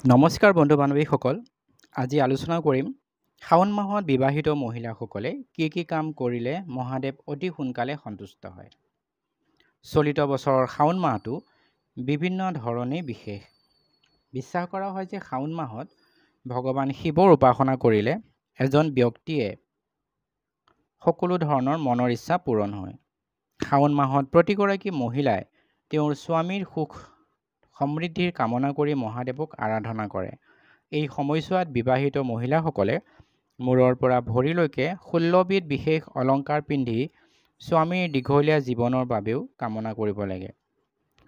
নমস্কাৰ বন্ধু বান্ধৱীসকল, আজি আলোচনা কৰিম শাওণ মাহত বিবাহিত মহিলাসকলে কি কি কাম কৰিলে মহাদেৱ অতি সোনকালে সন্তুষ্ট হয়। চলিত বছৰৰ শাওণ মাহটো বিভিন্ন ধৰণে বিশেষ। বিশ্বাস কৰা হয় যে শাওণ মাহত ভগৱান শিৱৰ উপাসনা কৰিলে এজন ব্যক্তিয়ে সকলো ধৰণৰ মনৰ ইচ্ছা পূৰণ হয়। শাওণ মাহত প্ৰতিগৰাকী মহিলাই তেওঁৰ স্বামীৰ সুখ সমৃদ্ধিৰ কামনা কৰি মহাদেৱক আৰাধনা কৰে। এই সময়ছোৱাত বিবাহিত মহিলাসকলে মূৰৰ পৰা ভৰিলৈকে ১৬বিধ বিশেষ অলংকাৰ পিন্ধি স্বামীৰ দীঘলীয়া জীৱনৰ বাবেও কামনা কৰিব লাগে।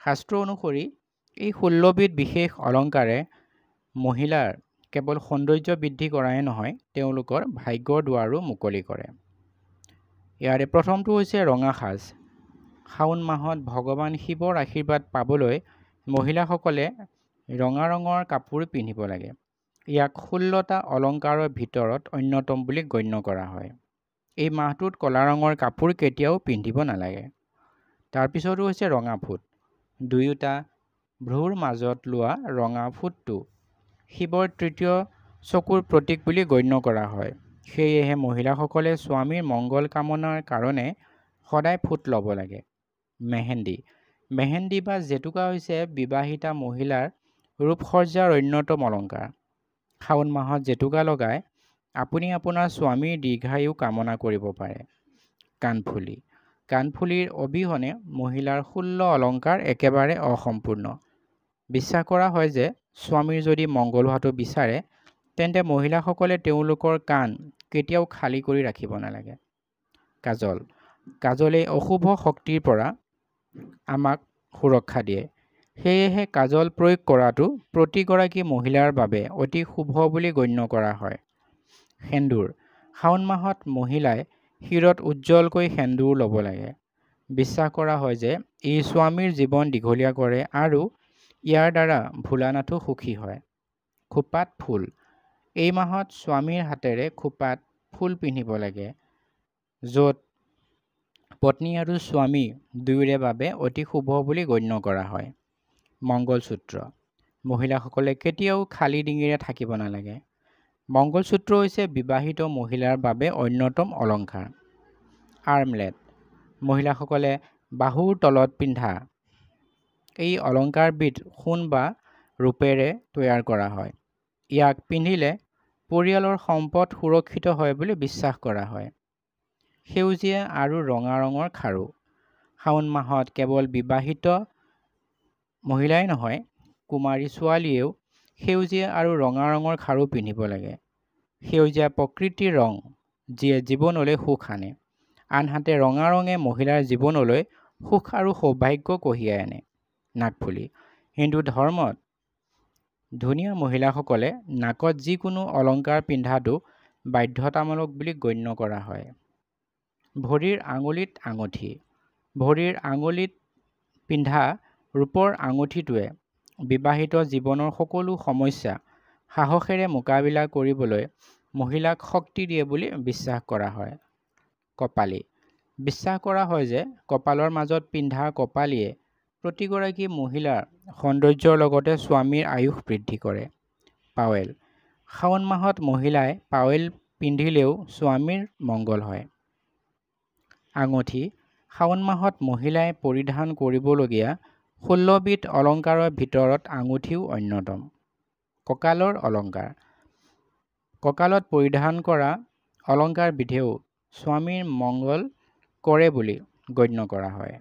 শাস্ত্ৰ অনুসৰি এই ১৬বিধ বিশেষ অলংকাৰে মহিলাৰ কেৱল সৌন্দৰ্য বৃদ্ধি কৰাই নহয়, তেওঁলোকৰ ভাগ্যৰ দুৱাৰো মুকলি কৰে। ইয়াৰে প্ৰথমটো হৈছে ৰঙা সাজ। শাওণ মাহত ভগৱান শিৱৰ আশীৰ্বাদ পাবলৈ মহিলাসকলে ৰঙা ৰঙৰ কাপোৰ পিন্ধিব লাগে। ইয়াক ১৬টা অলংকাৰৰ ভিতৰত অন্যতম বুলি গণ্য কৰা হয়। এই মাহটোত ক'লা ৰঙৰ কাপোৰ কেতিয়াও পিন্ধিব নালাগে। তাৰপিছতো হৈছে ৰঙা ফুট। দুয়োটা ভ্ৰূৰ মাজত লোৱা ৰঙা ফুটটো শিৱৰ তৃতীয় চকুৰ প্ৰতীক বুলি গণ্য কৰা হয়। সেয়েহে মহিলাসকলে স্বামীৰ মংগল কামনাৰ কাৰণে সদায় ফুট ল'ব লাগে। মেহেন্দি। মেহেন্দি বা জেতুকা হৈছে বিবাহিতা মহিলাৰ ৰূপসজ্জাৰ অন্যতম অলংকাৰ। শাওণ মাহত জেতুকা লগাই আপুনি আপোনাৰ স্বামীৰ দীৰ্ঘায়ু কামনা কৰিব পাৰে। কাণফুলি। কাণফুলিৰ অবিহনে মহিলাৰ ১৬ অলংকাৰ একেবাৰে অসম্পূৰ্ণ। বিশ্বাস কৰা হয় যে স্বামীৰ যদি মংগল হোৱাটো বিচাৰে, তেন্তে মহিলাসকলে তেওঁলোকৰ কাণ কেতিয়াও খালী কৰি ৰাখিব নালাগে। কাজল। কাজলে অশুভ শক্তিৰ পৰা আমাক সুৰক্ষা দিয়ে। সেয়েহে কাজল প্ৰয়োগ কৰাটো প্ৰতিগৰাকী মহিলাৰ বাবে অতি শুভ বুলি গণ্য কৰা হয়। সেন্দুৰ। শাওণ মাহত মহিলাই শিৰত উজ্জ্বলকৈ সেন্দুৰ ল'ব লাগে। বিশ্বাস কৰা হয় যে ই স্বামীৰ জীৱন দীঘলীয়া কৰে আৰু ইয়াৰ দ্বাৰা ভোলানাথো সুখী হয়। খোপাত ফুল। এই মাহত স্বামীৰ হাতেৰে খোপাত ফুল পিন্ধিব লাগে, য'ত পত্নী আৰু স্বামী দুয়োৰে বাবে অতি শুভ বুলি গণ্য কৰা হয়। মংগলসূত্ৰ। মহিলাসকলে কেতিয়াও খালী ডিঙিৰে থাকিব নালাগে। মংগলসূত্ৰ হৈছে বিবাহিত মহিলাৰ বাবে অন্যতম অলংকাৰ। আৰ্মলেট। মহিলাসকলে বাহুৰ তলত পিন্ধা এই অলংকাৰবিধ সোণ বা ৰূপেৰে তৈয়াৰ কৰা হয়। ইয়াক পিন্ধিলে পৰিয়ালৰ সম্পদ সুৰক্ষিত হয় বুলি বিশ্বাস কৰা হয়। সেউজীয়া আৰু ৰঙা ৰঙৰ খাৰু। শাওণ মাহত কেৱল বিবাহিত মহিলাই নহয়, কুমাৰী ছোৱালীয়েও সেউজীয়া আৰু ৰঙা ৰঙৰ খাৰু পিন্ধিব লাগে। সেউজীয়া প্ৰকৃতিৰ ৰং, যিয়ে জীৱনলৈ সুখ আনে। আনহাতে ৰঙা ৰঙে মহিলাৰ জীৱনলৈ সুখ আৰু সৌভাগ্য কঢ়িয়াই আনে। নাকফুলি। হিন্দু ধৰ্মত ধুনীয়া মহিলাসকলে নাকত যিকোনো অলংকাৰ পিন্ধাটো বাধ্যতামূলক বুলি গণ্য কৰা হয়। ভৰিৰ আঙুলিত আঙুঠি। ভৰিৰ আঙুলিত পিন্ধা ৰূপৰ আঙুঠিটোৱে বিবাহিত জীৱনৰ সকলো সমস্যা সাহসেৰে মোকাবিলা কৰিবলৈ মহিলাক শক্তি দিয়ে বুলি বিশ্বাস কৰা হয়। কপালি। বিশ্বাস কৰা হয় যে কপালৰ মাজত পিন্ধা কপালিয়ে প্ৰতিগৰাকী মহিলাৰ সৌন্দৰ্যৰ লগতে স্বামীৰ আয়ুস বৃদ্ধি কৰে। পাৱেল। শাওণ মাহত মহিলাই পাৱেল পিন্ধিলেও স্বামীৰ মংগল হয়। আঙুঠি। শাওণ মাহত মহিলাই পৰিধান কৰিবলগীয়া ১৬বিধ অলংকাৰৰ ভিতৰত আঙুঠিও অন্যতম। কঁকালৰ অলংকাৰ। কঁকালত পৰিধান কৰা অলংকাৰবিধেও স্বামীৰ মংগল কৰে বুলি গণ্য কৰা হয়।